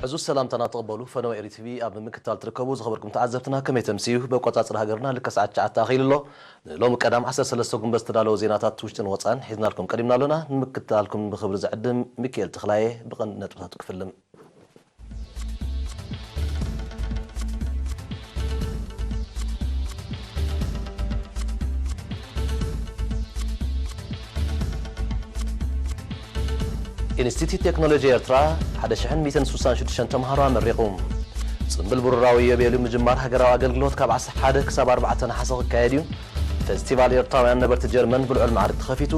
ዕዙዝ ሰላምታና ተቐበሉ። ፈነወ ኤሪ ቲቪ ኣብ ምክትታል ትርከቡ ዝኸበርኩም ተዓዘብትና ከመይ ተምስዩ? በቆጻጽር ሃገርና ልክዕ ሰዓት ትሽዓተ ኣኺሉ ኣሎ። ንሎሚ ቀዳም ዓሰርተ ሰለስተ ጉንበት ዝተዳለወ ዜናታት ውሽጥን ወጻእን ሒዝናልኩም ቀዲምና ኣሎና። ንምክትታልኩም ብኽብሪ ዝዕድም ሚካኤል ተኽላየ ብቐንዲ ነጥብታቱ ክፍልም። ኢንስቲትዩት ቴክኖሎጂ ኤርትራ ሓደ ሽሕን ሚእትን ስሳን ሽዱሽተን ተምሃሮ ኣመሪቑ። ጽምብል ብሩራዊ ኢዮቤልዩ ምጅማር ሃገራዊ ኣገልግሎት ካብ ዓሰርተ ሓደ ክሳብ ኣርባዕተ ነሓሰ ክካየድ እዩ። ፌስቲቫል ኤርትራውያን ነበርቲ ጀርመን ብልዑል ማዕርግ ተኸፊቱ።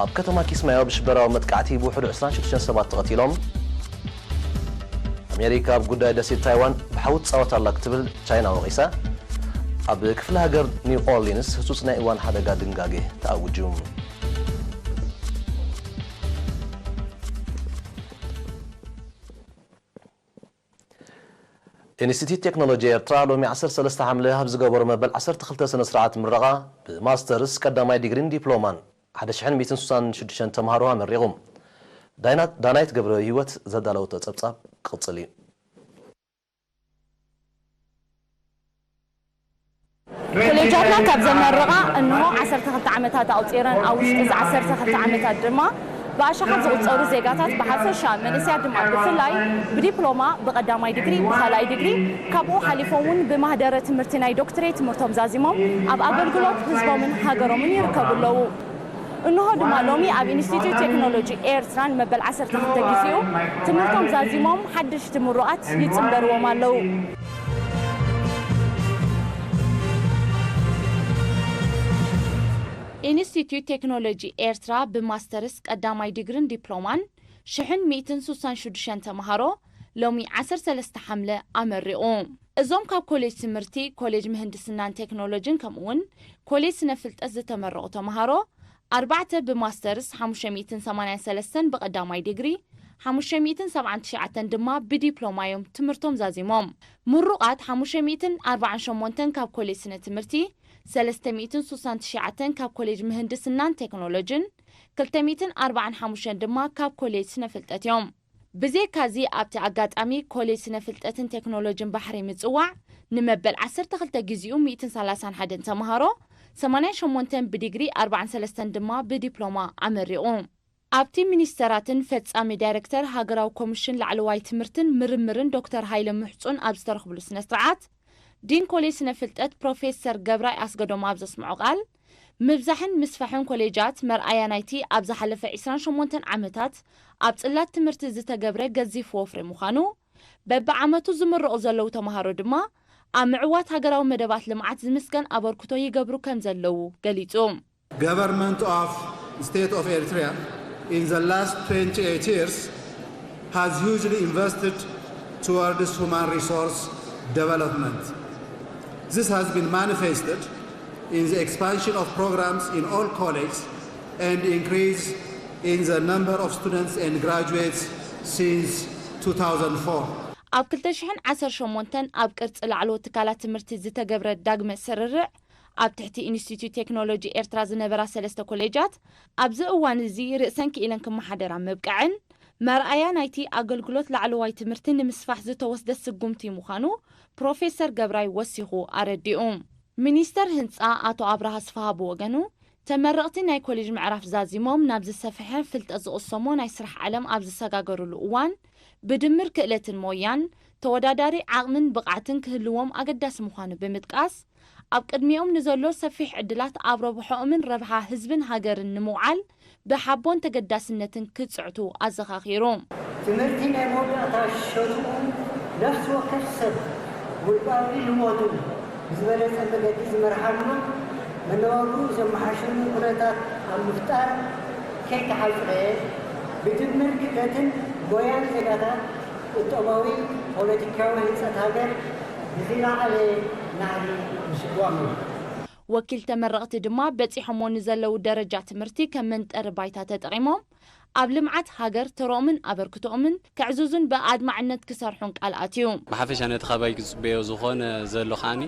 ኣብ ከተማ ኪስማዮ ብሽበራዊ መጥቃዕቲ ብውሕዱ ዕስራን ሽዱሽተን ሰባት ተቐቲሎም። ኣሜሪካ ኣብ ጉዳይ ደሴት ታይዋን ብሓዊ ትጻወት ኣላ ክትብል ቻይና ወቒሳ። ኣብ ክፍለ ሃገር ኒው ኦርሊንስ ህጹጽ ናይ እዋን ሓደጋ ድንጋጌ ተኣዊጁ። ኢንስቲትዩት ቴክኖሎጂ ኤርትራ ሎሚ ዓሰርተ ሰለስተ ሓምለ ኣብ ዝገበሮ መበል ዓሰርተ ክልተ ስነ ስርዓት ምረቓ ብማስተርስ ቀዳማይ ዲግሪን ዲፕሎማን ሓደ ሽሕን ሚእትን ስሳን ሽዱሽተን ተምሃሮ ኣመሪቑ። ዳይና-፣ ዳናይት ገብረ ህይወት ዘዳለወቶ ጸብጻብ ክቕጽል እዩ። ኮሌጃትና ካብ ዘመረቓ እንሆ ዓሰርተ ክልተ ዓመታት ኣቑጺረን፣ ኣብ ውሽጢ እዚ ዓሰርተ ክልተ ዓመታት ድማ ብኣሽሓት ዝቑጸሩ ዜጋታት ብሓፈሻ፣ መንእሰያት ድማ ብፍላይ ብዲፕሎማ፣ ብቐዳማይ ዲግሪ፣ ብኻልኣይ ዲግሪ፣ ካብኡ ሓሊፎም እውን ብማህደረ ትምህርቲ ናይ ዶክትሬት ትምህርቶም ዛዚሞም ኣብ ኣገልግሎት ህዝቦምን ሃገሮምን ይርከቡ ኣለዉ። እንሆ ድማ ሎሚ ኣብ ኢንስቲትዩት ቴክኖሎጂ ኤርትራ ንመበል ዓሰርተ ክልተ ግዜኡ ትምህርቶም ዛዚሞም ሓደሽቲ ምሩቓት ይጽንበርዎም ኣለዉ። ኢንስቲትዩት ቴክኖሎጂ ኤርትራ ብማስተርስ ቀዳማይ ዲግሪን ዲፕሎማን ሽሕን ሚእትን ስሳን ሽዱሽተን ተምሃሮ ሎሚ ዓሰርተ ሰለስተ ሓምለ ኣመሪቑ። እዞም ካብ ኮሌጅ ትምህርቲ፣ ኮሌጅ ምህንድስናን ቴክኖሎጂን ከምኡውን ኮሌጅ ስነ ፍልጠት ዝተመረቑ ተምሃሮ ኣርባዕተ ብማስተርስ፣ ሓሙሽተ ሚእትን ሰማንያን ሰለስተን ብቐዳማይ ዲግሪ፣ ሓሙሽተ ሚእትን ሰብዓን ትሽዓተን ድማ ብዲፕሎማ እዮም ትምህርቶም ዛዚሞም። ምሩቓት ሓሙሽተ ሚእትን ኣርባዓን ሸሞንተን ካብ ኮሌጅ ስነ ትምህርቲ፣ ሰለስተ ሚእትን ስሳን ትሽዓተን ካብ ኮሌጅ ምህንድስናን ቴክኖሎጂን፣ ክልተ ሚእትን ኣርባዓን ሓሙሽተን ድማ ካብ ኮሌጅ ስነ ፍልጠት እዮም። ብዘይካዚ ኣብቲ ኣጋጣሚ ኮሌጅ ስነ ፍልጠትን ቴክኖሎጂን ባሕሪ ምጽዋዕ ንመበል ዓሰርተ ክልተ ግዜኡ ሚእትን ሰላሳን ሓደን ተምሃሮ፣ ሰማንያን ሸሞንተን ብዲግሪ፣ ኣርባዓን ሰለስተን ድማ ብዲፕሎማ ኣመሪቑ። ኣብቲ ሚኒስተራትን ፈጻሚ ዳይረክተር ሃገራዊ ኮሚሽን ላዕለዋይ ትምህርትን ምርምርን ዶክተር ሃይለ ምሕጹን ኣብ ዝተረኽብሉ ስነ ስርዓት፣ ዲን ኮሌጅ ስነ ፍልጠት ፕሮፌሰር ገብራይ ኣስገዶም ኣብ ዘስምዖ ቃል፣ ምብዛሕን ምስፋሕን ኮሌጃት መርኣያ ናይቲ ኣብ ዝሓለፈ ዕስራን ሸሞንተን ዓመታት ኣብ ጽላት ትምህርቲ ዝተገብረ ገዚፍ ወፍሪ ምዃኑ፣ በብዓመቱ ዝምረቑ ዘለዉ ተምሃሮ ድማ ኣብ ምዕዋት ሃገራዊ መደባት ልምዓት ዝምስገን ኣበርክቶ ይገብሩ ከም ዘለዉ ገሊጹ። Government of State of Eritrea in the last twenty-eight years has hugely invested towards human resource development. This has been manifested in the expansion of programs in all colleges and increase in the number of students and graduates since two thousand four. ኣብ ክልተ ሽሕን ዓሰርተ ሸሞንተን ኣብ ቅርጺ ላዕለዎት ትካላት ትምህርቲ ዝተገብረ ዳግመ ስርርዕ፣ ኣብ ትሕቲ ኢንስቲትዩት ቴክኖሎጂ ኤርትራ ዝነበራ ሰለስተ ኮሌጃት፣ ኣብዚ እዋን እዚ ርእሰን ክኢለን ክመሓደራ ምብቅዐን፣ መርኣያ ናይቲ ኣገልግሎት ላዕለዋይ ትምህርቲ ንምስፋሕ ዝተወስደ ስጉምቲ ምዃኑ ፕሮፌሰር ገብራይ ወሲኹ ኣረዲኡ። ሚኒስተር ህንጻ ኣቶ ኣብርሃ ኣስፍሃ ብወገኑ፣ ተመረቕቲ ናይ ኮሌጅ ምዕራፍ ዛዚሞም ናብ ዝሰፍሐ ፍልጠት ዝቕሰሞ ናይ ስራሕ ዓለም ኣብ ዝሰጋገሩሉ እዋን፣ ብድምር ክእለትን ሞያን፣ ተወዳዳሪ ዓቕምን ብቕዓትን ክህልዎም ኣገዳሲ ምዃኑ ብምጥቃስ፣ ኣብ ቅድሚኦም ንዘሎ ሰፊሕ ዕድላት ኣብ ረብሖኦምን ረብሓ ህዝብን ሃገርን ንምውዓል ብሓቦን ተገዳስነትን ክጽዕቱ ኣዘኻኺሩ። ትምህርቲ ናይ መወዳእታ ሸትኡ ነፍሲ ወከፍ ሰብ ውልቃዊ ህይወቱ ብዝበለጸ መገዲ ዝመርሓሉን መነባብርኡ ዘመሓሽሉን ኩነታት ኣብ ምፍጣር ከይተሓጽረ፣ ብድምር ክእለትን ሞያን ዜጋታት ቁጠባዊ፣ ፖለቲካዊ ህንጸት ሃገር ብዝለዓለ ናህሪ ምስጓም እዩ። ወኪል ተመረቕቲ ድማ በጺሖሞ ንዘለዉ ደረጃ ትምህርቲ ከም መንጠሪ ባይታ ተጠቒሞም ኣብ ልምዓት ሃገር ተረኦምን ኣበርክቶኦምን ከዕዝዙን ብኣድማዕነት ክሰርሑን ቃል ኣትዩ። ብሓፈሻ ነቲ ካባይ ዝጽበዮ ዝኾነ ዘሎ ከዓኒ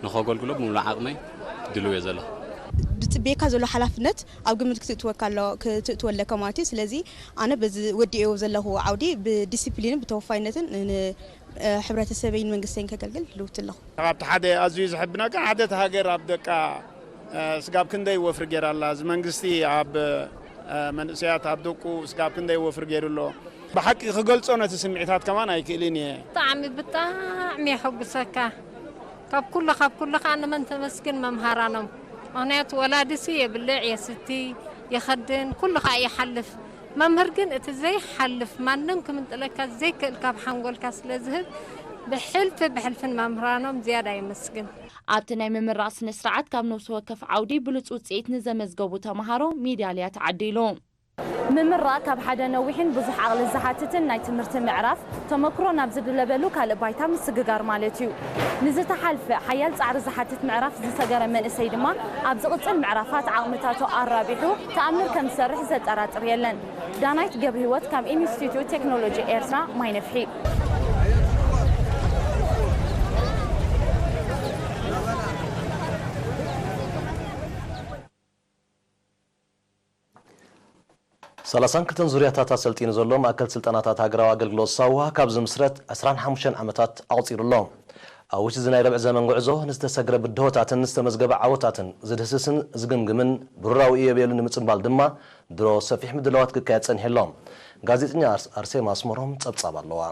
ንኸገልግሎ ብምሉእ ዓቕመይ ድልው እየ ዘለኹ። ዝጽበየካ ዘሎ ሓላፍነት ኣብ ግምት ክትእትወካ ኣሎ ክትእትወ ኣለካ ማለት እዩ። ስለዚ ኣነ በዚ ወዲኤዮ ዘለኹ ዓውዲ ብዲሲፕሊንን ብተወፋይነትን ን ሕብረተሰበይን መንግስተይን ከገልግል ልውቲ ኣለኹ። ካብቲ ሓደ ኣዝዩ ዝሕብነካ ሓደ እቲ ሃገር ኣብ ደቃ ስጋብ ክንደይ ወፍሪ ገይራ ኣላ፣ እዚ መንግስቲ ኣብ መንእሰያት ኣብ ደቁ ስጋብ ክንደይ ወፍሪ ገይሩ ኣሎ። ብሓቂ ክገልጾ ነቲ ስምዒታት ከማን ኣይክእልን እየ። ብጣዕሚ ብጣዕሚ የሐጉሰካ። ካብ ኩሉ ካብ ኩሉ ከዓ ንመን ተመስግን መምሃራኖም። ምክንያቱ ወላዲሲ የብልዕ የስቲ ይኸድን ኩሉ ከዓ ይሓልፍ። መምህር ግን እቲ ዘይሓልፍ ማንም ክምንጥለካ ዘይክእል ካብ ሓንጎልካ ስለ ዝህብ ብሕልፊ ብሕልፍን መምህራኖም ዝያዳ የመስግን። ኣብቲ ናይ ምምራቕ ስነ ስርዓት ካብ ነብሲ ወከፍ ዓውዲ ብሉጽ ውጽኢት ንዘመዝገቡ ተምሃሮ ሚዳልያ ተዓዲሉ። ምምራቕ ካብ ሓደ ነዊሕን ብዙሕ ዓቕሊ ዝሓትትን ናይ ትምህርቲ ምዕራፍ፣ ተመክሮ ናብ ዝድለበሉ ካልእ ባይታ ምስግጋር ማለት እዩ። ንዝተሓልፈ ሓያል ጻዕሪ ዝሓትት ምዕራፍ ዝሰገረ መንእሰይ ድማ ኣብ ዝቕጽል ምዕራፋት ዓቕምታቱ ኣራቢሑ ተኣምር ከም ዝሰርሕ ዘጠራጥር የለን። ዳናይት ገብረሂወት ካብ ኢንስቲትዩት ቴክኖሎጂ ኤርትራ ማይ ነፍሒ። ሰላሳን ክልተን ዙርያታት ኣሰልጢኑ ዘሎ ማእከል ስልጠናታት ሃገራዊ ኣገልግሎት ሳዋ ካብ ዝምስረት ዕስራን ሓሙሽተን ዓመታት ኣቑጺሩ ኣሎ። ኣብ ውሽጢ እዚ ናይ ርብዒ ዘመን ጉዕዞ ንዝተሰግረ ብድሆታትን ዝተመዝገበ ዓወታትን ዝድህስስን ዝግምግምን ብሩራዊ እዮቤሉ ንምጽንባል ድማ ድሮ ሰፊሕ ምድላዋት ክካየድ ጸኒሑ ኣሎ። ጋዜጠኛ ኣርሴማ ኣስመሮም ጸብጻብ ኣለዋ።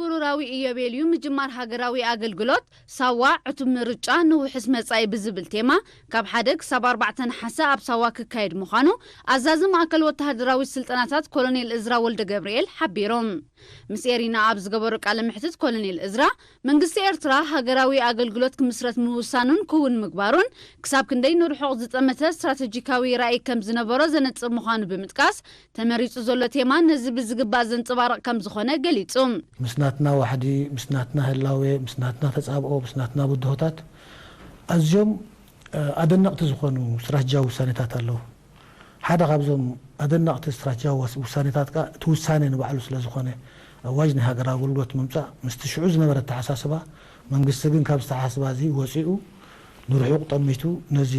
ብሩራዊ ኢዮቤልዩ ምጅማር ሃገራዊ ኣገልግሎት ሳዋ ዕቱብ ምርጫ ንውሑስ መጻኢ ብዝብል ቴማ ካብ ሓደ ክሳብ ኣርባዕተ ነሓሰ ኣብ ሳዋ ክካየድ ምዃኑ ኣዛዚ ማእከል ወተሃደራዊ ስልጠናታት ኮሎኔል እዝራ ወልደገብርኤል ሓቢሩ። ምስ ኤሪና ኣብ ዝገበሮ ቃለ መሕትት ኮሎኔል እዝራ መንግስቲ ኤርትራ ሃገራዊ ኣገልግሎት ክምስረት ምውሳኑን ክውን ምግባሩን ክሳብ ክንደይ ንርሑቕ ዝጠመተ ስትራተጂካዊ ራእይ ከም ዝነበሮ ዘነጽር ምዃኑ ብምጥቃስ ተመሪጹ ዘሎ ቴማ ነዚ ብዝግባእ ዘንጸባርቕ ከም ዝኾነ ገሊጹ። ምስ ናትና ዋሕዲ፣ ምስ ናትና ህላዌ፣ ምስ ናትና ተጻብኦ፣ ምስ ናትና ብድሆታት ኣዝዮም ኣደነቕቲ ዝኾኑ ስትራተጂያዊ ውሳኔታት ኣለዉ። ሓደ ካብዞም ኣደነቕቲ ስትራተጂያዊ ውሳኔታት ከኣ እቲ ውሳኔ ንባዕሉ ስለ ዝኾነ ኣዋጅ ናይ ሃገራዊ ኣገልግሎት ምምጻእ ምስቲ ሽዑ ዝነበረ ኣተሓሳስባ መንግስቲ ግን ካብ ዝተሓስባ እዚ ወጺኡ ንርሑቕ ጠሚቱ ነዚ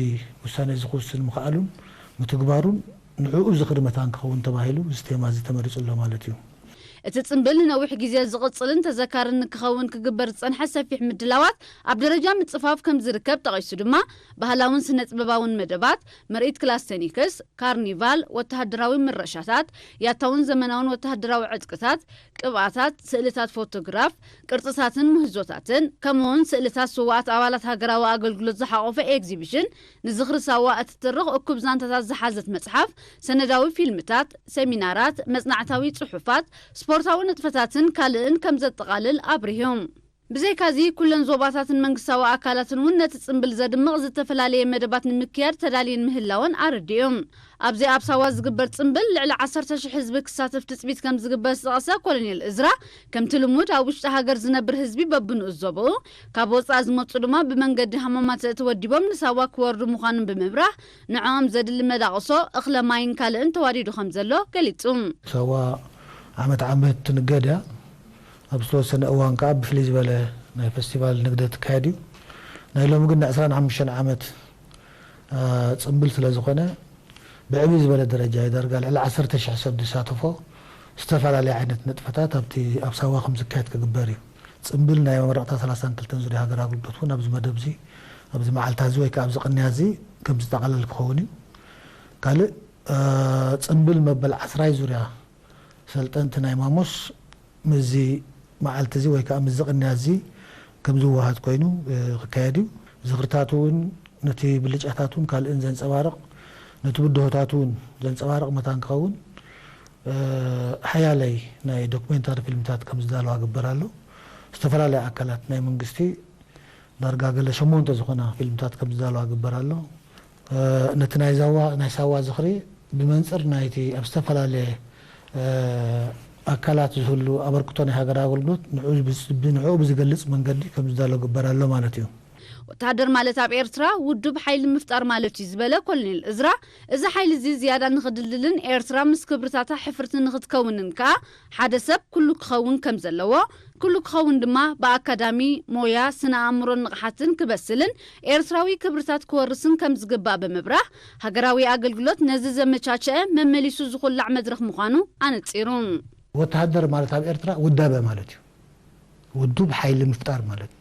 ውሳነ እዚ ክውስን ምኽኣሉን ምትግባሩን ንዕኡ ዝኽሪ መታን ክኸውን ተባሂሉ እዚ ቴማ እዚ ተመሪጹ ኣሎ ማለት እዩ። እቲ ጽምብል ንነዊሕ ግዜ ዝቕጽልን ተዘካርን ንክኸውን ክግበር ዝጸንሐ ሰፊሕ ምድላዋት ኣብ ደረጃ ምጽፋፍ ከም ዝርከብ ጠቒሱ ድማ ባህላውን ስነ-ጥበባውን መደባት፣ ምርኢት ክላስተኒክስ፣ ካርኒቫል፣ ወተሃደራዊ ምረሻታት፣ ያታውን ዘመናውን ወተሃደራዊ ዕጥቅታት፣ ቅብኣታት፣ ስእልታት ፎቶግራፍ፣ ቅርጽታትን ምህዞታትን፣ ከምኡውን ስእልታት ስዉኣት ኣባላት ሃገራዊ ኣገልግሎት ዝሓቖፈ ኤግዚቢሽን፣ ንዝኽሪ ሳዋ እትትርኽ እኩብ ዛንታታት ዝሓዘት መጽሓፍ፣ ሰነዳዊ ፊልምታት፣ ሰሚናራት፣ መጽናዕታዊ ጽሑፋት፣ ስፖርታዊ ንጥፈታትን ካልእን ከም ዘጠቓልል ኣብሪሁ። ብዘይካዚ፣ ኩለን ዞባታትን መንግስታዊ ኣካላትን እውን ነቲ ጽምብል ዘድምቕ ዝተፈላለየ መደባት ንምክያድ ተዳልየን ምህላወን ኣረዲኡ። ኣብዚ ኣብ ሳዋ ዝግበር ጽምብል ልዕሊ ዓሰርተ ሽሕ ህዝቢ ክሳተፍ ትጽቢት ከም ዝግበር ዝጠቐሰ ኮሎኔል እዝራ፣ ከምቲ ልሙድ ኣብ ውሽጢ ሃገር ዝነብር ህዝቢ በብንኡስ ዞባኡ፣ ካብ ወጻኢ ዝመጹ ድማ ብመንገዲ ሃማማተ ተወዲቦም ንሳዋ ክወርዱ ምዃኖም ብምብራህ፣ ንዕኦም ዘድሊ መዳቕሶ፣ እኽለ ማይን ካልእን ተዋዲዱ ከም ዘሎ ገሊጹ። ሳዋ ዓመት ዓመት ትንገድ እያ። ኣብ ዝተወሰነ እዋን ከኣ ብፍልይ ዝበለ ናይ ፈስቲቫል ንግደት ክካየድ እዩ። ናይ ሎሚ ግን ናይ ዕስራን ሓሙሽተን ዓመት ጽምብል ስለ ዝኾነ ብዕብይ ዝበለ ደረጃ እዩ። ዳርጋ ልዕሊ ዓሰርተ ሽሕ ሰብ ዝሳተፎ ዝተፈላለየ ዓይነት ንጥፈታት ኣብቲ ኣብ ሳዋ ከም ዝካየድ ክግበር እዩ። ጽምብል ናይ መመረቕታ ሰላሳን ክልተን ዙርያ ሃገራዊ ኣገልግሎት እውን ኣብዚ መደብ እዚ ኣብዚ መዓልታ እዚ ወይ ከዓ ኣብዚ ቅንያ እዚ ከም ዝጠቓለል ክኸውን እዩ። ካልእ ጽምብል መበል ዓስራይ ዙርያ ሰልጠንቲ ናይ ማሞስ ምስዚ መዓልቲ እዚ ወይ ከዓ ምስዚ ቅንያ እዚ ከም ዝወሃድ ኮይኑ ክካየድ እዩ። ዝኽርታት እውን ነቲ ብልጫታት እውን ካልእን ዘንፀባርቕ ነቲ ብድሆታት እውን ዘንፀባርቕ መታን ክኸውን ሓያለይ ናይ ዶክሜንታሪ ፊልምታት ከም ዝዳለዋ ግበር ኣሎ። ዝተፈላለያ ኣካላት ናይ መንግስቲ ዳርጋ ገለ ሸሞንተ ዝኾና ፊልምታት ከም ዝዳለዋ ግበር ኣሎ። ነቲ ናይ ዛዋ ናይ ሳዋ ዝኽሪ ብመንፅር ናይቲ ኣብ ዝተፈላለየ ኣካላት ዝህሉ ኣበርክቶ ናይ ሃገራዊ ኣገልግሎት ንዑ ብዝ-፣ ብንዕኡ ብዝገልጽ መንገዲ ከም ዝዳሎ ግበር ኣሎ ማለት እዩ። ወተሃደር ማለት ኣብ ኤርትራ ውዱብ ሓይሊ ምፍጣር ማለት እዩ ዝበለ ኮሎኔል እዝራ፣ እዚ ሓይሊ እዚ ዝያዳ ንኽድልድልን ኤርትራ ምስ ክብርታታ ሕፍርቲ ንኽትከውንን ከኣ ሓደ ሰብ ኩሉ ክኸውን ከም ዘለዎ፣ ኩሉ ክኸውን ድማ ብኣካዳሚ፣ ሞያ፣ ስነ ኣእምሮን ንቕሓትን ክበስልን ኤርትራዊ ክብርታት ክወርስን ከም ዝግባእ ብምብራህ፣ ሃገራዊ ኣገልግሎት ነዚ ዘመቻቸአ መመሊሱ ዝኹላዕ መድረኽ ምዃኑ ኣነጺሩ። ወተሃደር ማለት ኣብ ኤርትራ ውዳበ ማለት እዩ። ውዱብ ሓይሊ ምፍጣር ማለት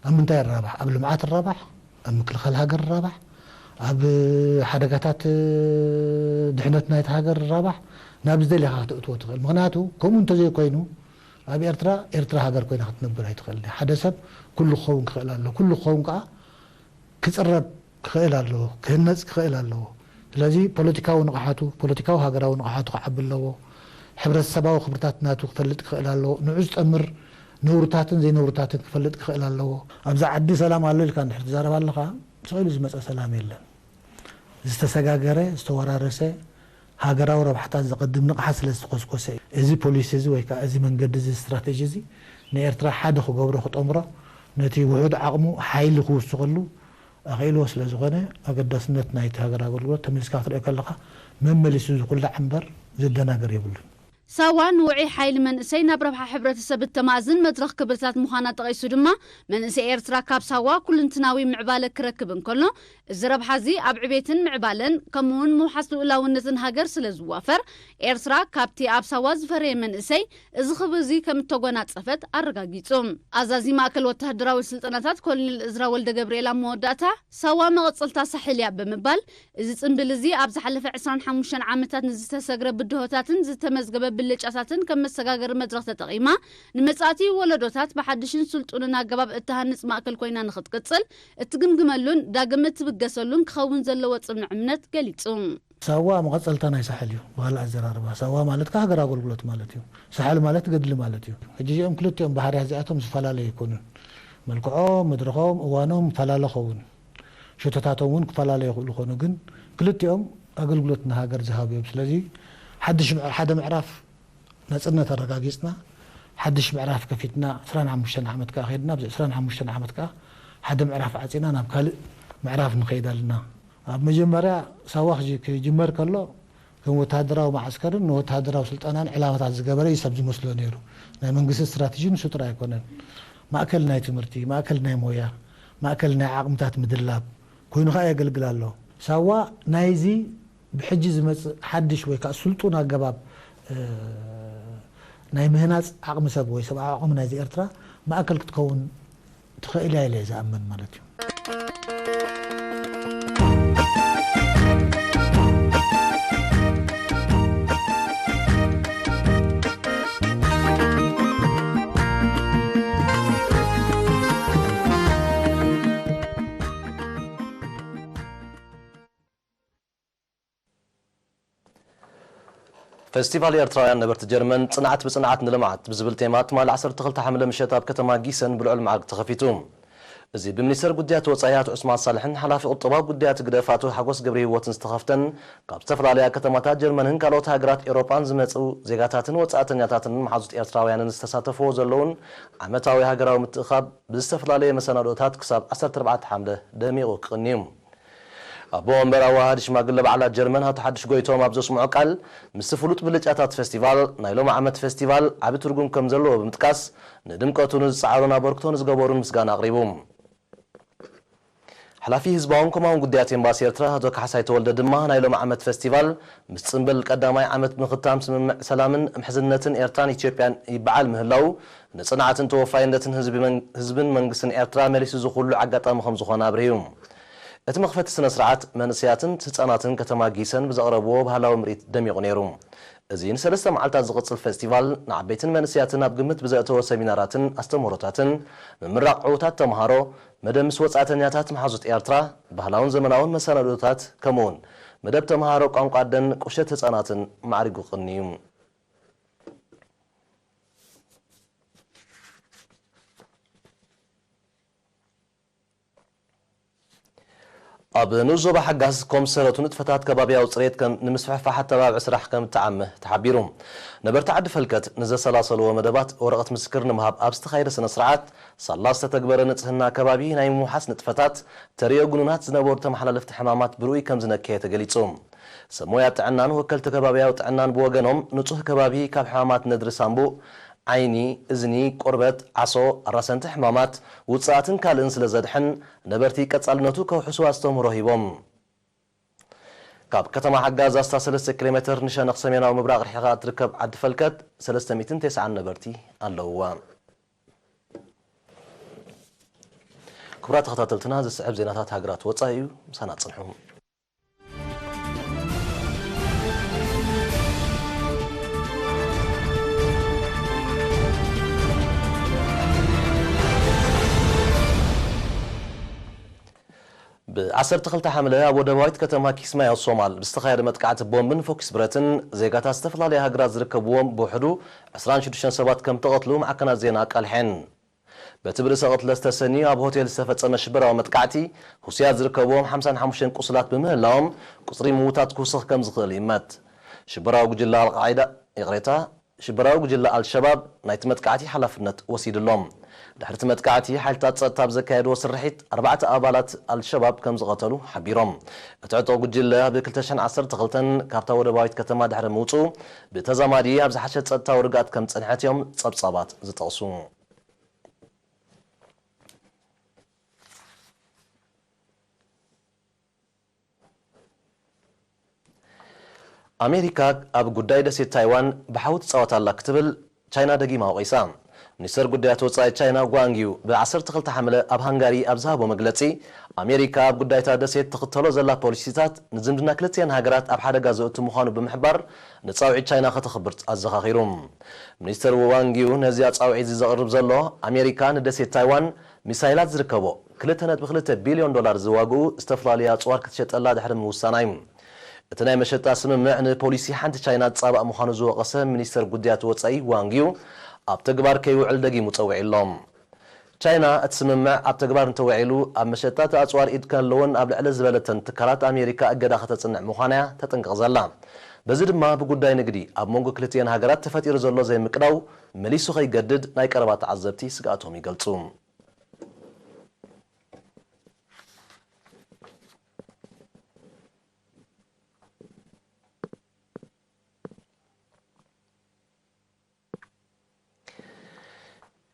ኣብ ምንታይ ይራባሕ? ኣብ ልምዓት ይራባሕ፣ ኣብ ምክልኻል ሃገር ይራባሕ፣ ኣብ ሓደጋታት ድሕነት ናይቲ ሃገር ይራባሕ። ናብ ዝደለኻ ክትእትዎ ትኽእል። ምኽንያቱ ከምኡ እንተዘይኮይኑ ኣብ ኤርትራ፣ ኤርትራ ሃገር ኮይና ክትነብር ኣይትኽእልን። ሓደ ሰብ ኩሉ ክኸውን ክኽእል ኣለዎ። ኩሉ ክኸውን ከኣ ክጽረብ ክኽእል ኣለዎ፣ ክህነጽ ክኽእል ኣለዎ። ስለዚ ፖለቲካዊ ንቕሓቱ፣ ፖለቲካዊ ሃገራዊ ንቕሓቱ ክዓቢ ኣለዎ። ሕብረተሰባዊ ክብርታት ናቱ ክፈልጥ ክኽእል ኣለዎ። ንዑ ዝጠምር ነውርታትን ዘይነውርታትን ክፈልጥ ክኽእል ኣለዎ። ኣብዛ ዓዲ ሰላም ኣሎ ኢልካ እንድሕር ትዛረብ ኣለኻ፣ ስቕ ኢሉ ዝመጸ ሰላም የለን። ዝተሰጋገረ፣ ዝተወራረሰ፣ ሃገራዊ ረብሓታት ዘቐድም ንቕሓት ስለ ዝተኾስኮሰ እዩ። እዚ ፖሊሲ እዚ ወይ ከኣ እዚ መንገዲ እዚ፣ ስትራቴጂ እዚ ንኤርትራ ሓደ ክገብሮ፣ ክጠምሮ፣ ነቲ ውሑድ ዓቕሙ ሓይሊ ክውስኸሉ ኣኽኢልዎ ስለ ዝኾነ፣ ኣገዳስነት ናይቲ ሃገር ኣገልግሎት ተመሊስካ ክትሪኦ ከለኻ መመሊሱ ዝኹላዕ እምበር ዘደናግር የብሉን። ሳዋ ንውዑይ ሓይሊ መንእሰይ ናብ ረብሓ ሕብረተሰብ እተማእዝን መድረኽ ክብርታት ምዃና ጠቒሱ ድማ፣ መንእሰይ ኤርትራ ካብ ሳዋ ኩልንትናዊ ምዕባለ ክረክብ እንከሎ፣ እዚ ረብሓ እዚ ኣብ ዕቤትን ምዕባለን ከምኡውን ምውሓስ ልኡላውነትን ሃገር ስለ ዝዋፈር፣ ኤርትራ ካብቲ ኣብ ሳዋ ዝፈረየ መንእሰይ እዚ ክብሪ እዚ ከም እተጎናጸፈት ኣረጋጊጹ። ኣዛዚ ማእከል ወተሃደራዊ ስልጠናታት ኮሎኔል እዝራ ወልደ ገብርኤል ኣብ መወዳእታ፣ ሳዋ መቐጸልታ ሳሕል እያ ብምባል፣ እዚ ጽምብል እዚ ኣብ ዝሓለፈ ዕስራን ሓሙሽተን ዓመታት ንዝተሰግረ ብድሆታትን ዝተመዝገበ ብልጫታትን ከም መሰጋገሪ መድረኽ ተጠቒማ፣ ንመጻእቲ ወለዶታት ብሓድሽን ስልጡንን ኣገባብ እትሃንጽ ማእከል ኮይና ንኽትቅጽል እትግምግመሉን ዳግም እትብገሰሉን ክኸውን ዘለዎ ጽኑዕ እምነት ገሊጹ። ሳዋ መቐጸልታ ናይ ሳሕል እዩ። ባህሊ ኣዘራርባ ሳዋ ማለት ከኣ ሃገር ኣገልግሎት ማለት እዩ። ሳሕል ማለት ገድሊ ማለት እዩ። ሕጂ እዚኦም ክልቲኦም ባህርያት እዚኣቶም ዝፈላለዩ ኣይኮኑን። መልክዖም፣ መድረኾም፣ እዋኖም ይፈላለ ኸውን። ሽቶታቶም እውን ክፈላለዩ ይኽእሉ ኾኑ፣ ግን ክልቲኦም ኣገልግሎት ንሃገር ዝሃቡ እዮም። ስለዚ ሓድሽ ምዕ-፣ ሓደ ምዕራፍ ናጽነት ኣረጋጊጽና፣ ሓድሽ ምዕራፍ ከፊትና፣ ዕስራን ሓሙሽተን ዓመት ከኣ ከይድና፣ ኣብዚ ዕስራን ሓሙሽተን ዓመት ከኣ ሓደ ምዕራፍ ዓጺና ናብ ካልእ ምዕራፍ ንኸይድ ኣለና። ኣብ መጀመርያ ሳዋ ክጅ-፣ ክጅመር ከሎ፣ ከም ወተሃደራዊ መዓስከርን ንወተሃደራዊ ስልጠናን ዕላማታት ዝገበረ እዩ ሰብ ዝመስሎ ነይሩ። ናይ መንግስቲ ስትራተጂ ንሱ ጥራይ ኣይኮነን። ማእከል ናይ ትምህርቲ፣ ማእከል ናይ ሞያ፣ ማእከል ናይ ዓቕምታት ምድላብ ኮይኑ ከኣ የገልግል ኣሎ። ሳዋ ናይዚ ብሕጂ ዝመጽእ ሓድሽ ወይ ከኣ ስልጡን ኣገባብ፣ እ፣ ናይ ምህናጽ ዓቕሚ ሰብ ወይ ሰብኣዊ ዓቕሚ ናይዚ ኤርትራ ማእከል ክትከውን ትኽእል እያ ኢለ እየ ዝኣምን ማለት እዩ። ፌስቲቫል ኤርትራውያን ነበርቲ ጀርመን፣ ጽንዓት ብጽንዓት ንልምዓት ብዝብል ቴማ፣ ትማሊ ዓሰርተ ክልተ ሓምለ ምሸት ኣብ ከተማ ጊሰን ብልዑል መዓርግ ተኸፊቱ። እዚ ብሚኒስተር ጉዳያት ወጻኢ ኣቶ ዑስማን ሳልሕን ሓላፊ ቁጠባዊ ጉዳያት ህግደፍ ኣቶ ሓጎስ ገብረሂወትን ዝተኸፍተን፣ ካብ ዝተፈላለያ ከተማታት ጀርመንን ካልኦት ሃገራት ኤውሮጳን ዝመጹ ዜጋታትን ወጻእተኛታትን መሓዙት ኤርትራውያንን ዝተሳተፍዎ ዘለውን ዓመታዊ ሃገራዊ ምትእኻብ ብዝተፈላለየ መሰናዶታት ክሳብ ዓሰርተ ኣርባዕተ ሓምለ ደሚቑ ክቕኒ እዩ። ኣቦ ወንበር ኣዋሃዲ ሽማግለ በዓላት ጀርመን ኣቶ ሓድሽ ጎይቶም ኣብ ዘስምዖ ቃል፣ ምስቲ ፍሉጥ ብልጫታት ፌስቲቫል፣ ናይ ሎሚ ዓመት ፌስቲቫል ዓቢ ትርጉም ከም ዘለዎ ብምጥቃስ፣ ንድምቀቱ ንዝጸዓሩን ኣበርክቶ ንዝገበሩን ምስጋና ኣቕሪቡ። ሓላፊ ህዝባውን ኮማውን ጉዳያት ኤምባሲ ኤርትራ ኣቶ ካሕሳይ ተወልደ ድማ፣ ናይ ሎሚ ዓመት ፌስቲቫል ምስ ጽምብል ቀዳማይ ዓመት ምኽታም ስምምዕ ሰላምን ምሕዝነትን ኤርትራን ኢትዮጵያን ይበዓል ምህላው፣ ንጽንዓትን ተወፋይነትን ህዝቢ መን-፣ ህዝብን መንግስትን ኤርትራ መሊሱ ዝኹሉ ኣጋጣሚ ከም ዝኾነ ኣብሪሁ። እቲ መኽፈቲ ስነ ስርዓት መንእሰያትን ህጻናትን ከተማ ጊሰን ብዘቕረብዎ ባህላዊ ምርኢት ደሚቑ ነይሩ። እዚ ንሰለስተ መዓልታት ዝቕጽል ፌስቲቫል፣ ንዓበይትን መንእሰያትን ኣብ ግምት ብዘእተወ ሰሚናራትን ኣስተምህሮታትን፣ ምምራቕ ዕዉታት ተምሃሮ፣ መደብ ምስ ወጻእተኛታት መሓዙት ኤርትራ፣ ባህላውን ዘመናውን መሰናዶታት፣ ከምኡውን መደብ ተምሃሮ ቋንቋ ኣደን ቁሸት ህጻናትን ማዕሪጉ ቅንዩ። ኣብ ንኡስ ዞባ ሓጋዝ ኮምሰረቱ ንጥፈታት ከባብያዊ ጽሬት ከም ንምስፍሕፋሕ ኣተባብዒ ስራሕ ከም እተዓመ ተሓቢሩ። ነበርቲ ዓዲ ፈልከት ንዘሰላሰልዎ መደባት ወረቐት ምስክር ንምሃብ ኣብ ዝተኻየደ ስነ ስርዓት፣ ሳላ ዝተተግበረ ንጽህና ከባቢ ናይ ምውሓስ ንጥፈታት፣ ተርእዮ ጉኑናት ዝነበሩ ተመሓላለፍቲ ሕማማት ብርኡይ ከም ዝነከየ ተገሊጹ። ሰብ ሞያ ጥዕናን ወከልቲ ከባብያዊ ጥዕናን ብወገኖም፣ ንጹህ ከባቢ ካብ ሕማማት ነድሪ ሳምቡእ፣ ዓይኒ፣ እዝኒ፣ ቆርበት፣ ዓሶ፣ ኣራሰንቲ ሕማማት፣ ውጽኣትን ካልእን ስለ ዘድሕን፣ ነበርቲ ቀጻልነቱ ከውሕሱ ኣስተምህሮ ሂቦም። ካብ ከተማ ሓጋዝ ኣስታት ሰለስተ ኪሎ ሜትር ንሸነኽ ሰሜናዊ ምብራቕ ርሒቓ እትርከብ ዓዲ ፈልከት፣ ሰለስተ ሚእትን ተስዓን ነበርቲ ኣለውዋ። ክቡራት ተኸታተልትና፣ ዝስዕብ ዜናታት ሃገራት ወጻኢ እዩ። ምሳና ጽንሑ። ብ ዓሰርተ ክልተ ሓምለ ኣብ ወደባዊት ከተማ ኪስማዮ ሶማል ብዝተኻየደ መጥቃዕቲ ቦምብን ፈኲስ ብረትን፣ ዜጋታት ዝተፈላለያ ሃገራት ዝርከብዎም ብውሕዱ ዕስራን ሽዱሽተን ሰባት ከም ተቐትሉ ማዕከናት ዜና ኣቃልሐን። በቲ ብርእሰ ቅትለት ዝተሰንዩ ኣብ ሆቴል ዝተፈጸመ ሽበራዊ መጥቃዕቲ፣ ሁስያት ዝርከብዎም ሓምሳን ሓሙሽተን ቁስላት ብምህላዎም፣ ቁጽሪ ምዉታት ክውስኽ ከም ዝኽእል ይእመት። ሽበራዊ ጉጅለ ኣልቃዒዳ፣ ይቕሬታ፣ ሽበራዊ ጉጅለ ኣልሸባብ ናይቲ መጥቃዕቲ ሓላፍነት ወሲዱ ኣሎ። ድሕሪ እቲ መጥቃዕቲ፣ ሓይልታት ጸጥታ ኣብ ዘካየድዎ ስርሒት፣ ኣርባዕተ ኣባላት ኣልሸባብ ከም ዝቐተሉ ሓቢሮም። እቲ ዕጡቕ ጉጅለ ኣብ ክልተ ሽሕን ዓሰርተ ክልተን ካብታ ወደባዊት ከተማ ድሕሪ ምውጽኡ፣ ብተዛማዲ ኣብ ዝሓሸ ጸጥታዊ ርግኣት ከም ዝጸንሐት እዮም ጸብጻባት ዝጠቕሱ። ኣሜሪካ ኣብ ጉዳይ ደሴት ታይዋን ብሓዊ ትጻወት ኣላ ክትብል ቻይና ደጊማ ወቒሳ። ሚኒስተር ጉዳያት ወጻኢ ቻይና ጓንግ ዩ ብ ዓሰርተ ክልተ ሓምለ ኣብ ሃንጋሪ ኣብ ዝሃቦ መግለጺ፣ ኣሜሪካ ኣብ ጉዳይታ ደሴት ትኽተሎ ዘላ ፖሊሲታት ንዝምድና ክልቲኤን ሃገራት ኣብ ሓደጋ ዘእቱ ምዃኑ ብምሕባር፣ ንጻውዒት ቻይና ከተኽብር ኣዘኻኺሩ። ሚኒስተር ዋንግ ዩ ነዚ ኣጻውዒት እዚ ዘቕርብ ዘሎ፣ ኣሜሪካ ንደሴት ታይዋን ሚሳይላት ዝርከቦ ክልተ ነጥቢ ክልተ ቢልዮን ዶላር ዝዋግኡ ዝተፈላለዩ ኣጽዋር ክትሸጠላ ድሕሪ ምውሳና እዩ። እቲ ናይ መሸጣ ስምምዕ ንፖሊሲ ሓንቲ ቻይና ዝጻባእ ምዃኑ ዝወቐሰ ሚኒስተር ጉዳያት ወጻኢ ዋንግ ዩ፣ ኣብ ተግባር ከይውዕል ደጊሙ ጸዊዑ ኣሎ። ቻይና እቲ ስምምዕ ኣብ ተግባር እንተውዒሉ፣ ኣብ መሸጣ እቲ ኣጽዋር ኢድ ከለዎን ኣብ ልዕሊ ዝበለተን ትካላት ኣሜሪካ እገዳ ከተጽንዕ ምዃና እያ ተጠንቅቕ ዘላ። በዚ ድማ ብጉዳይ ንግዲ ኣብ መንጎ ክልቲኤን ሃገራት ተፈጢሩ ዘሎ ዘይምቅዳው መሊሱ ከይገድድ ናይ ቀረባ ተዓዘብቲ ስግኣቶም ይገልጹ።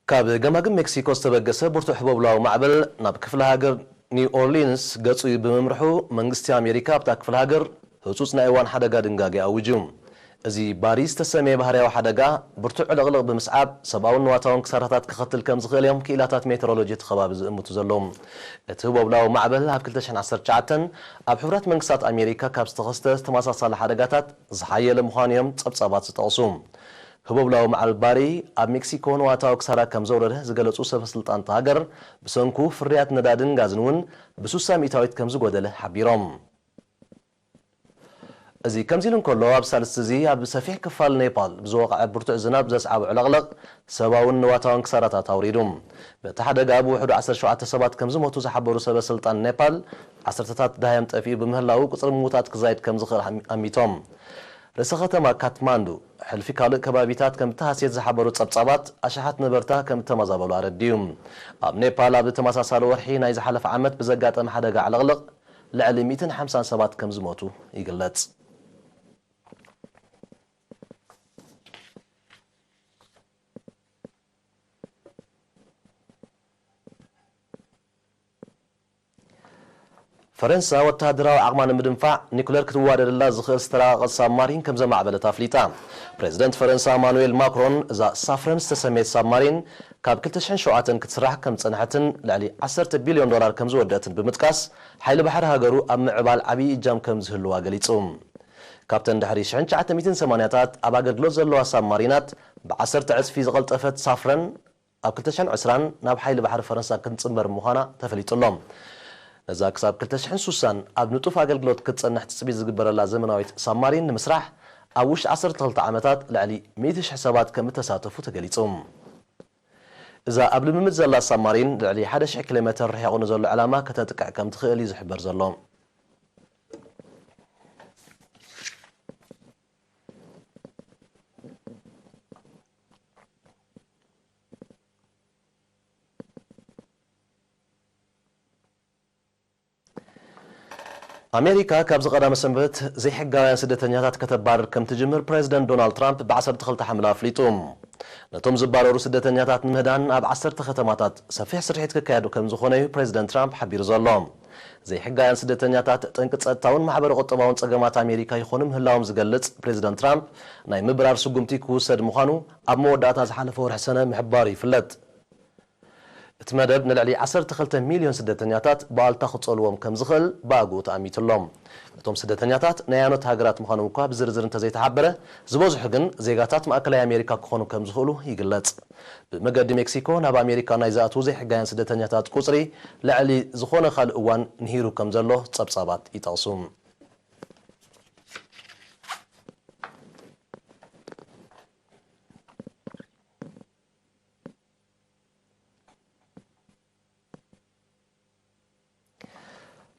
ካብ ገማግም ሜክሲኮ ዝተበገሰ ብርቱዕ ህቦብላዊ ማዕበል ናብ ክፍለ ሃገር ኒው ኦርሊንስ ገጹ ብምምርሑ፣ መንግስቲ ኣሜሪካ ኣብታ ክፍለ ሃገር ህጹጽ ናይ እዋን ሓደጋ ድንጋጌ ኣዊጁ። እዚ ባሪ ዝተሰምየ ባህርያዊ ሓደጋ፣ ብርቱዕ ዕልቕልቕ ብምስዓብ፣ ሰብኣውን ንዋታውን ክሳራታት ከኸትል ከም ዝኽእል እዮም ክኢላታት ሜትሮሎጂ እቲ ከባቢ ዝእምቱ ዘለዉ። እቲ ህቦብላዊ ማዕበል ኣብ ክልተ ሽሕን ዓሰርተ ትሽዓተን ኣብ ሕቡራት መንግስታት ኣሜሪካ ካብ ዝተኸስተ ተመሳሳሊ ሓደጋታት ዝሓየለ ምዃኑ እዮም ጸብጻባት ዝጠቕሱ። ህቦብላዊ ማዕበል ባሪ ኣብ ሜክሲኮ ንዋታዊ ክሳራ ከም ዘውረደ ዝገለጹ ሰበ ስልጣን እታ ሃገር፣ ብሰንኩ ፍርያት ነዳድን ጋዝን እውን ብስሳ ሚእታዊት ከም ዝጎደለ ሓቢሮም። እዚ ከምዚ ኢሉ እንከሎ፣ ኣብ ሳልስቲ እዚ ኣብ ሰፊሕ ክፋል ኔፓል ብዝወቕዐ ብርቱዕ ዝናብ ዘስዓቦ ዕለቕለቕ ሰብኣውን ንዋታውን ክሳራታት ኣውሪዱ። በቲ ሓደጋ ብውሕዱ ዓሰርተ ሸውዓተ ሰባት ከም ዝሞቱ ዝሓበሩ ሰበ ስልጣን ኔፓል፣ ዓሰርተታት ደሃዮም ጠፊኡ ብምህላዉ፣ ቁጽሪ ምዉታት ክዛይድ ከም ዝኽእል ኣሚ-፣ ኣሚቶም። ርእሰ ከተማ ካትማንዱ፣ ሕልፊ ካልእ ከባቢታት ከም እተሃስየት ዝሓበሩ ጸብጻባት፣ ኣሽሓት ነበርታ ከም እተመዛበሉ ኣረድዩ። ኣብ ኔፓል ኣብ ተመሳሳሊ ወርሒ ናይ ዝሓለፈ ዓመት ብዘጋጠመ ሓደጋ ዕልቕልቕ፣ ልዕሊ ሚእትን ሓምሳን ሰባት ከም ዝሞቱ ይግለጽ። ፈረንሳ ወተሃደራዊ ዓቕማ ንምድንፋዕ ኒኩለር ክትዋደደላ ዝኽእል ዝተራቐቐ ሳብማሪን ከም ዘማዕበለት ኣፍሊጣ። ፕሬዚደንት ፈረንሳ ማኑኤል ማክሮን እዛ ሳፍረን ዝተሰመየት ሳብማሪን ካብ ክልተ ሽሕን ሸውዓተን ክትስራሕ ከም ዝጸንሐትን ልዕሊ ዓሰርተ ቢልዮን ዶላር ከም ዝወደአትን ብምጥቃስ፣ ሓይሊ ባሕሪ ሃገሩ ኣብ ምዕባል ዓብዪ እጃም ከም ዝህልዋ ገሊጹ። ካብተን ድሕሪ ሽሕን ትሽዓተ ሚእትን ሰማንያታት ኣብ ኣገልግሎት ዘለዋ ሳብማሪናት ብዓሰርተ ዕጽፊ ዝቐልጠፈት ሳፍረን፣ ኣብ ክልተ ሽሕን ዕስራን ናብ ሓይሊ ባሕሪ ፈረንሳ ክትጽንበር ምዃና ተፈሊጡ ኣሎ። ነዛ ክሳብ ክልተ ሽሕን ሱሳን ኣብ ንጡፍ ኣገልግሎት ክትጸንሕ ትጽቢት ዝግበረላ ዘመናዊት ሳብማሪን ንምስራሕ፣ ኣብ ውሽጢ ዓሰርተ ክልተ ዓመታት ልዕሊ ሚእቲ ሽሕ ሰባት ከም እተሳተፉ ተገሊጹ። እዛ ኣብ ልምምድ ዘላ ሳብማሪን፣ ልዕሊ ሓደ ሽሕ ኪሎ ሜተር ርሒቑ ንዘሎ ዕላማ ከተጥቅዕ ከም ትኽእል እዩ ዝሕበር ዘሎ። ኣሜሪካ ካብዚ ቀዳመ ሰንበት ዘይሕጋውያን ስደተኛታት ከተባርር ከም ትጅምር ፕሬዚደንት ዶናልድ ትራምፕ ብ ዓሰርተ ክልተ ሓምለ ኣፍሊጡ። ነቶም ዝባረሩ ስደተኛታት ንምህዳን ኣብ ዓሰርተ ከተማታት ሰፊሕ ስርሒት ክካየዱ ከም ዝኾነ እዩ ፕሬዚደንት ትራምፕ ሓቢሩ ዘሎ። ዘይሕጋውያን ስደተኛታት ጠንቂ ጸጥታውን ማሕበረ ቁጠባውን ጸገማት ኣሜሪካ ይኾኑ ምህላዎም ዝገልጽ ፕሬዚደንት ትራምፕ፣ ናይ ምብራር ስጉምቲ ክውሰድ ምዃኑ ኣብ መወዳእታ ዝሓለፈ ወርሒ ሰነ ምሕባሩ ይፍለጥ። እቲ መደብ ንልዕሊ ዓሰርተ ክልተ ሚልዮን ስደተኛታት ብኣልታ ክጸልዎም ከም ዝኽእል ብኣግኡ ተኣሚቱ ኣሎ። እቶም ስደተኛታት ናይ ኣየኖት ሃገራት ምዃኖም እኳ ብዝርዝር እንተዘይተሓበረ፣ ዝበዝሑ ግን ዜጋታት ማእከላይ ኣሜሪካ ክኾኑ ከም ዝኽእሉ ይግለጽ። ብመገዲ ሜክሲኮ ናብ ኣሜሪካ ናይ ዝኣትዉ ዘይሕጋውያን ስደተኛታት ቁጽሪ ልዕሊ ዝኾነ ካልእ እዋን ንሂሩ ከም ዘሎ ጸብጻባት ይጠቕሱ።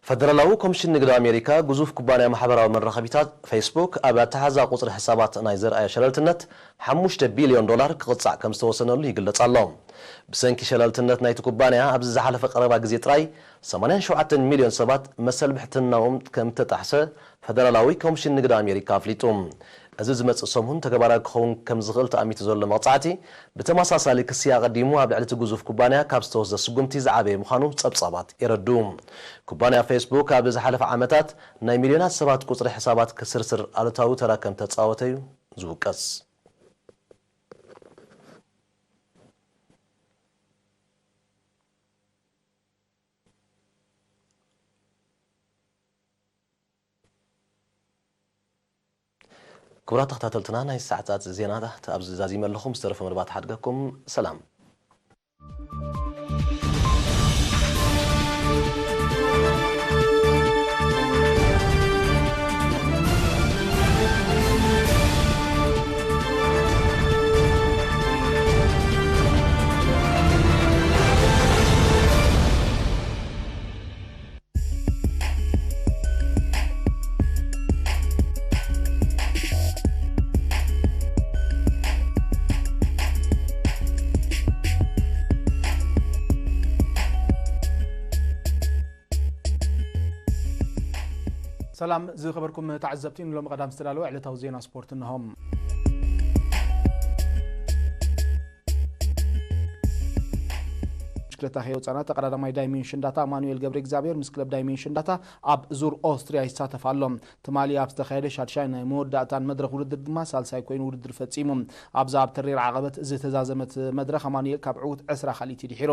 ፈደራላዊ ኮሚሽን ንግዲ ኣሜሪካ፣ ግዙፍ ኩባንያ ማሕበራዊ መራኸቢታት ፌስቡክ ኣብ ኣተሓዛ ቁጽሪ ሕሳባት ናይ ዘርኣዮ ሸለልትነት ሓሙሽተ ቢልዮን ዶላር ክቕጻዕ ከም ዝተወሰነሉ ይግለጽ ኣሎ። ብሰንኪ ሸለልትነት ናይቲ ኩባንያ ኣብዚ ዝሓለፈ ቀረባ ግዜ ጥራይ ሰማንያን ሸውዓተን ሚልዮን ሰባት መሰል ብሕትናኦም ከም እተጣሕሰ ፈደራላዊ ኮሚሽን ንግዲ ኣሜሪካ ኣፍሊጡ። እዚ ዝመጽእ ሰሙን ተግባራዊ ክኸውን ከም ዝኽእል ተኣሚቱ ዘሎ መቕጻዕቲ፣ ብተመሳሳሊ ክሲ ኣቐዲሙ ኣብ ልዕሊ እቲ ግዙፍ ኩባንያ ካብ ዝተወስደ ስጉምቲ ዝዓበየ ምዃኑ ጸብጻባት የረድኡ። ኩባንያ ፌስቡክ ኣብ ዝሓለፈ ዓመታት ናይ ሚልዮናት ሰባት ቁጽሪ ሕሳባት ክስርስር ኣሉታዊ ተራ ከም ተጻወተ እዩ ዝውቀስ። ክቡራት ተኸታተልትና፣ ናይ ሰዓታት ዜናታት ኣብዚ ዛዚመ ኣለኹ። ምስ ተረፈ መደባት ሓድገኩም። ሰላም። ሰላም ዝኸበርኩም ተዓዘብቲ፣ ንሎሚ ቀዳም ዝተዳለወ ዕለታዊ ዜና ስፖርት እነሆ። ብሽክለታ ከየውፃና ተቐዳዳማይ ዳይሜንሽን ዳታ ኣማኑኤል ገብረ እግዚኣብሔር ምስ ክለብ ዳይሜንሽን ዳታ ኣብ ዙር ኦስትሪያ ይሳተፍ ኣሎ። ትማሊ ኣብ ዝተኻየደ ሻድሻይ ናይ መወዳእታን መድረኽ ውድድር ድማ ሳልሳይ ኮይኑ ውድድር ፈጺሙ። ኣብዛ ኣብ ተሪር ዓቐበት ዝተዛዘመት መድረኽ ኣማኑኤል ካብ ዕዉት ዕስራ ካልኢት ድሒሩ።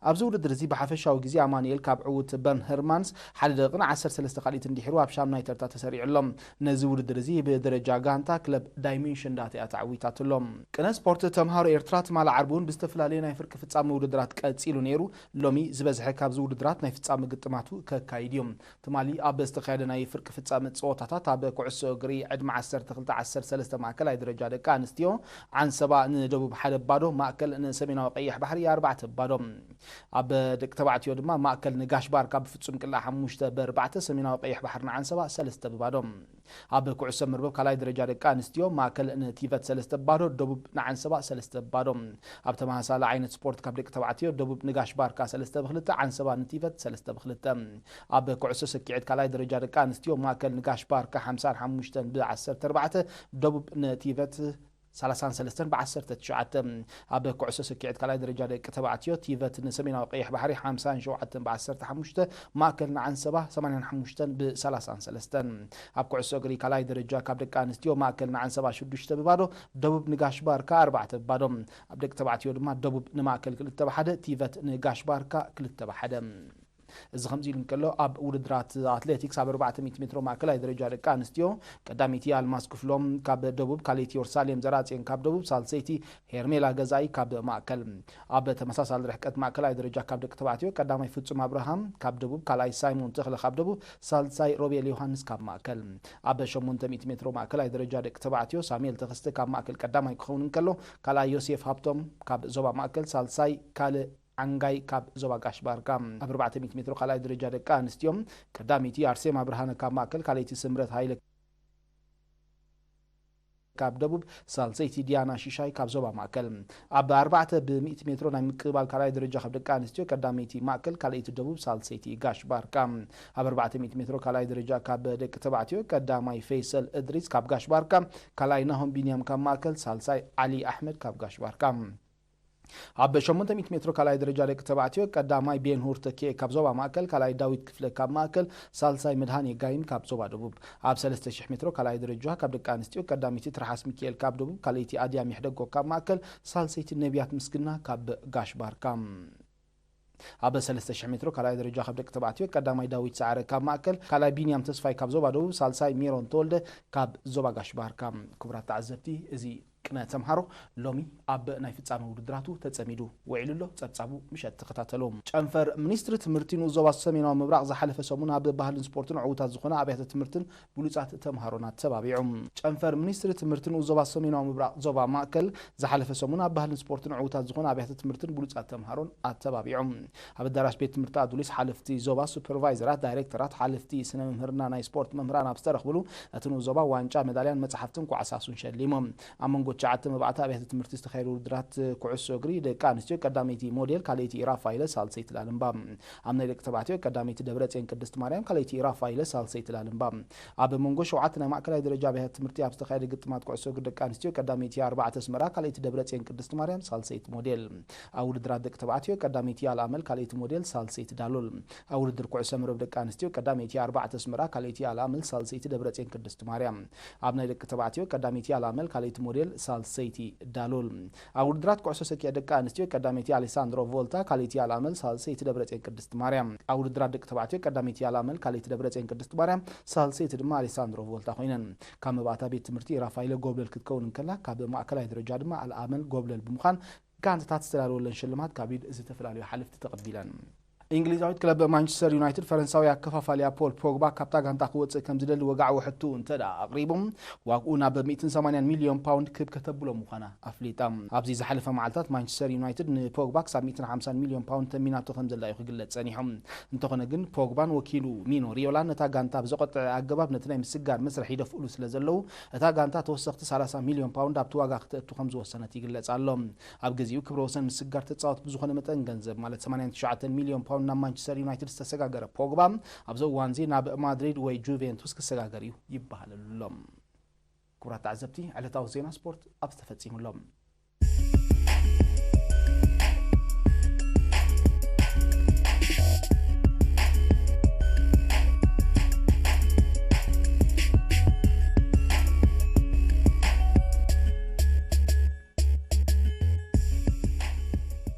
ኣብዚ ውድድር እዚ ብሓፈሻዊ ግዜ ኣማኑኤል ካብ ዕዉት በርን ሄርማንስ ሓደ ደቂቕን ዓሰርተ ሰለስተ ካልኢትን ድሒሩ ኣብ ሻምናይ ተርታ ተሰሪዑ ኣሎ። ነዚ ውድድር እዚ ብደረጃ ጋንታ ክለብ ዳይሜንሽን ዳታ እያ ተዓዊታትሎ። ቅነ ስፖርት ተምሃሮ ኤርትራ ትማሊ ዓርቢ እውን ብዝተፈላለየ ናይ ፍርቂ ፍጻመ ውድድራት ቀጺሉ ነይሩ። ሎሚ ዝበዝሐ ካብዚ ውድድራት ናይ ፍጻመ ግጥማቱ ከካይድ እዩ። ትማሊ ኣብ ዝተኻየደ ናይ ፍርቂ ፍጻመ ጸወታታት ኣብ ኩዕሶ እግሪ ዕድመ ዓሰርተ ክልተ ዓሰርተ ሰለስተ ማእከላይ ደረጃ ደቂ ኣንስትዮ ዓንሰባ ንደቡብ ሓደ ባዶ፣ ማእከል ንሰሜናዊ ቀይሕ ባሕሪ ኣርባዕተ ባዶ። ኣብ ደቂ ተባዕትዮ ድማ ማእከል ንጋሽ ባርካ ብፍጹም ቅላዕ ሓሙሽተ ብኣርባዕተ፣ ሰሜናዊ ቀይሕ ባሕሪ ንዓንሰባ ሰለስተ ብባዶ። ኣብ ኩዕሶ መርበብ ካልኣይ ደረጃ ደቂ ኣንስትዮ ማእከል ንቲቨት ሰለስተ ብባዶ፣ ደቡብ ንዓንሰባ ሰለስተ ብባዶ። ኣብ ተመሳሳሊ ዓይነት ስፖርት ካብ ደቂ ተባዕትዮ ደቡብ ንጋሽ ባርካ ሰለስተ ብክልተ፣ ዓንሰባ ንቲቨት ሰለስተ ብክልተ። ኣብ ኩዕሶ ሰኪዔት ካልኣይ ደረጃ ደቂ ኣንስትዮ ማእከል ንጋሽ ባርካ ሓምሳን ሓሙሽተን ብዓሰርተ ኣርባዕተ፣ ደቡብ ንቲቨት ሰላሳን ሰለስተን ብዓሰርተ ትሽዓተ። ኣብ ኩዕሶ ሰኪዔት ካልኣይ ደረጃ ደቂ ተባዕትዮ ቲቨት ንሰሜናዊ ቀይሕ ባሕሪ ሓምሳን ሸውዓተን ብዓሰርተ ሓሙሽተ፣ ማእከል ንዓንሰባ ሰማንያን ሓሙሽተን ብሰላሳን ሰለስተን። ኣብ ኩዕሶ እግሪ ካልኣይ ደረጃ ካብ ደቂ ኣንስትዮ ማእከል ንዓንሰባ ሽዱሽተ ብባዶ፣ ደቡብ ንጋሽ ባርካ ኣርባዕተ ብባዶ። ኣብ ደቂ ተባዕትዮ ድማ ደቡብ ንማእከል ክልተ ብሓደ፣ ቲቨት ንጋሽ ባርካ ክልተ ብሓደ። እዚ ከምዚ ኢሉ እንከሎ፣ ኣብ ውድድራት ኣትሌቲክስ ኣብ ኣርባዕተ ሚእቲ ሜትሮ ማእከላይ ደረጃ ደቂ ኣንስትዮ ቀዳመይቲ ኣልማዝ ክፍሎም ካብ ደቡብ፣ ካልኣይቲ ዮርሳሌም ዘርኣጽዮን ካብ ደቡብ፣ ሳልሰይቲ ሄርሜላ ገዛኢ ካብ ማእከል። ኣብ ተመሳሳሊ ርሕቀት ማእከላይ ደረጃ ካብ ደቂ ተባዕትዮ ቀዳማይ ፍጹም ኣብርሃም ካብ ደቡብ፣ ካልኣይ ሳይሞን ተኽለ ካብ ደቡብ፣ ሳልሳይ ሮቤል ዮሃንስ ካብ ማእከል። ኣብ ሸሞንተ ሚእቲ ሜትሮ ማእከላይ ደረጃ ደቂ ተባዕትዮ ሳሙኤል ተኸስተ ካብ ማእከል ቀዳማይ ክኸውን እንከሎ፣ ካልኣይ ዮሴፍ ሃብቶም ካብ ዞባ ማእከል፣ ሳልሳይ ካልእ ዓንጋይ ካብ ዞባ ጋሽ ባርካ። ኣብ ኣርባዕተ ሚእቲ ሜትሮ ካልኣይ ደረጃ ደቂ ኣንስትዮ ቀዳመይቲ ኣርሴማ ብርሃነ ካብ ማእከል፣ ካልኣይቲ ስምረት ሃይለ ካብ ደቡብ፣ ሳልሰይቲ ዲያና ሽሻይ ካብ ዞባ ማእከል። ኣብ ኣርባዕተ ብሚእቲ ሜትሮ ናይ ምቅባል ካልኣይ ደረጃ ካብ ደቂ ኣንስትዮ ቀዳመይቲ ማእከል፣ ካልኣይቲ ደቡብ፣ ሳልሰይቲ ጋሽ ባርካ። ኣብ ኣርባዕተ ሚእቲ ሜትሮ ካልኣይ ደረጃ ካብ ደቂ ተባዕትዮ ቀዳማይ ፈይሰል እድሪስ ካብ ጋሽ ባርካ፣ ካልኣይ ናሆም ቢንያም ካብ ማእከል፣ ሳልሳይ ዓሊ ኣሕመድ ካብ ጋሽ ባርካ። ኣብ ሸሞንተ ሚእቲ ሜትሮ ካልኣይ ደረጃ ደቂ ተባዕትዮ ቀዳማይ ቤንሁር ተኪኤ ካብ ዞባ ማእከል፣ ካልኣይ ዳዊት ክፍለ ካብ ማእከል፣ ሳልሳይ መድሃን የጋይም ካብ ዞባ ደቡብ። ኣብ ሰለስተ ሽሕ ሜትሮ ካልኣይ ደረጃ ካብ ደቂ ኣንስትዮ ቀዳመይቲ ትርሓስ ሚካኤል ካብ ደቡብ፣ ካልኣይቲ ኣድያም ይሕደጎ ካብ ማእከል፣ ሳልሰይቲ ነቢያት ምስግና ካብ ጋሽ ባርካ። ኣብ ሰለስተ ሽሕ ሜትሮ ካልኣይ ደረጃ ካብ ደቂ ተባዕትዮ ቀዳማይ ዳዊት ሰዓረ ካብ ማእከል፣ ካልኣይ ቢንያም ተስፋይ ካብ ዞባ ደቡብ፣ ሳልሳይ ሜሮን ተወልደ ካብ ዞባ ጋሽ ባርካ። ክቡራት ተዓዘብቲ፣ እዚ ቅነ ተምሃሮ ሎሚ ኣብ ናይ ፍጻመ ውድድራቱ ተጸሚዱ ውዒሉ ኣሎ። ጸብጻቡ ምሸት ተኸታተሉ። ጨንፈር ሚኒስትሪ ትምህርቲ ንኡስ ዞባ ሰሜናዊ ምብራቕ ዝሓለፈ ሰሙን ኣብ ባህልን ስፖርትን ዕዉታት ዝኾነ ኣብያተ ትምህርትን ብሉጻት ተምሃሮን ኣተባቢዑ። ጨንፈር ሚኒስትሪ ትምህርቲ ንኡስ ዞባ ሰሜናዊ ምብራቕ ዞባ ማእከል ዝሓለፈ ሰሙን ኣብ ባህልን ስፖርትን ዕዉታት ዝኾነ ኣብያተ ትምህርትን ብሉጻት ተምሃሮን ኣተባቢዑ። ኣብ ኣዳራሽ ቤት ትምህርቲ ኣዱሊስ ሓለፍቲ ዞባ፣ ሱፐርቫይዘራት፣ ዳይሬክተራት፣ ሓለፍቲ ስነ መምህርና ናይ ስፖርት መምህራን ኣብ ዝተረኽብሉ፣ እቲ ንኡስ ዞባ ዋንጫ፣ መዳልያን መጽሓፍትን ኳዕሳሱን ሸሊሞም። ኣብ መንጎ ትሽዓተ መባእታ ኣብያተ ትምህርቲ ዝተኻየዱ ውድድራት ኩዕሶ እግሪ ደቂ ኣንስትዮ ቀዳመይቲ ሞዴል፣ ካልኣይቲ ኢራፋይለ፣ ሳልሰይቲ ላልምባ። ኣብ ናይ ደቂ ተባዕትዮ ቀዳመይቲ ደብረጽዮን ቅድስት ማርያም፣ ካልኣይቲ ኢራፋይለ፣ ሳልሰይቲ ላልምባ። ኣብ መንጎ ሸውዓተ ናይ ማእከላይ ደረጃ ኣብያተ ትምህርቲ ኣብ ዝተኻየደ ግጥማት ኩዕሶ እግሪ ደቂ ኣንስትዮ ቀዳመይቲ ኣርባዕተ ኣስመራ፣ ካልኣይቲ ደብረጽዮን ቅድስት ማርያም፣ ሳልሰይቲ ሞዴል። ኣብ ውድድራት ደቂ ተባዕትዮ ቀዳመይቲ ኣልኣመል፣ ካልኣይቲ ሞዴል፣ ሳልሰይቲ ዳሎል። ኣብ ውድድር ኩዕሶ መረብ ደቂ ኣንስትዮ ቀዳመይቲ ኣርባዕተ ኣስመራ፣ ካልኣይቲ ኣልኣመል፣ ሳልሰይቲ ደብረጽዮን ቅድስት ማርያም። ኣብ ናይ ደቂ ተባዕትዮ ቀዳመይቲ ኣልኣመል፣ ካልኣይቲ ሞዴል፣ ሳልሰይቲ ዳሎል። ኣብ ውድድራት ኩዕሶ ሰኪዐ ደቂ ኣንስትዮ ቀዳመይቲ ኣሌሳንድሮ ቮልታ፣ ካልኣይቲ ኣልኣመል፣ ሳልሰይቲ ደብረጽዮን ቅድስት ማርያም። ኣብ ውድድራት ደቂ ተባዕትዮ ቀዳመይቲ ኣልኣመል፣ ካልኣይቲ ደብረጽዮን ቅድስት ማርያም፣ ሳልሰይቲ ድማ ኣሌሳንድሮ ቮልታ ኮይነን። ካብ መባእታ ቤት ትምህርቲ ራፋይለ ጎብለል ክትከውን እንከላ፣ ካብ ማእከላይ ደረጃ ድማ ኣልኣመል ጎብለል ብምዃን ጋንታታት ዝተዳለወለን ሽልማት ካብ ኢድ ዝተፈላለዩ ሓለፍቲ ተቐቢለን። እንግሊዛዊት ክለብ ማንቸስተር ዩናይትድ ፈረንሳዊ ኣከፋፋሊያ ፖል ፖግባ ካብታ ጋንታ ክወጽእ ከም ዝደሊ ወግዓዊ ሕቱ እንተ ደኣ ኣቕሪቡ፣ ዋግኡ ናብ ሚእትን ሰማንያን ሚልዮን ፓውንድ ክብ ከተብሎ ምዃና ኣፍሊጣ። ኣብዚ ዝሓለፈ መዓልታት ማንቸስተር ዩናይትድ ንፖግባ ክሳብ ሚእትን ሓምሳን ሚልዮን ፓውንድ ተሚናቶ ከም ዘላ እዩ ክግለጽ ጸኒሑ። እንተኾነ ግን ፖግባን ወኪሉ ሚኖ ሪዮላን ነታ ጋንታ ብዘቖጥዐ ኣገባብ ነቲ ናይ ምስጋር መስርሕ ይደፍእሉ ስለ ዘለዉ፣ እታ ጋንታ ተወሰኽቲ ሰላሳ ሚልዮን ፓውንድ ኣብቲ ዋጋ ክተእቱ ከም ዝወሰነት ይግለጽ ኣሎ። ኣብ ግዜኡ ክብረ ወሰን ምስጋር ተጻወት ብዝኾነ መጠን ገንዘብ ማለት ሰማንያን ትሽዓተን ሚልዮን ፓውንድ ናብ ማንቸስተር ዩናይትድ ዝተሰጋገረ ፖግባ፣ ኣብዚ እዋንዚ ናብ ማድሪድ ወይ ጁቬንቱስ ክሰጋገር እዩ ይበሃለሉ ኣሎ። ክቡራት ተዓዘብቲ፣ ዕለታዊ ዜና ስፖርት ኣብዚ ተፈጺሙ ኣሎ።